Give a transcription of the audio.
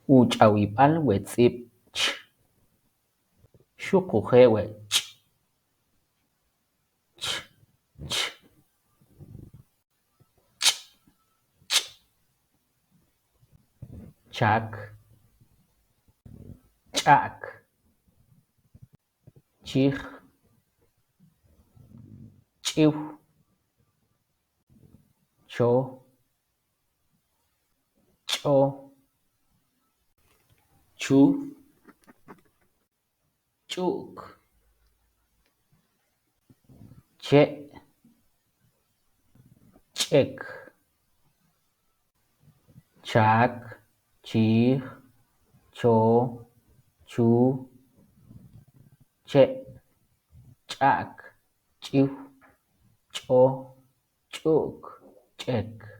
Uch'awib'al we tz'ib ch xuquje' we ch', ch, ch, ch', ch', chak, ch'a'k, chij, ch'iw, cho, ch'o, chu, ch'u'k, che', ch'ek, chak, chij, cho, chu, che', ch'a'k, ch'iw, ch'o, ch'u'k, ch'ek.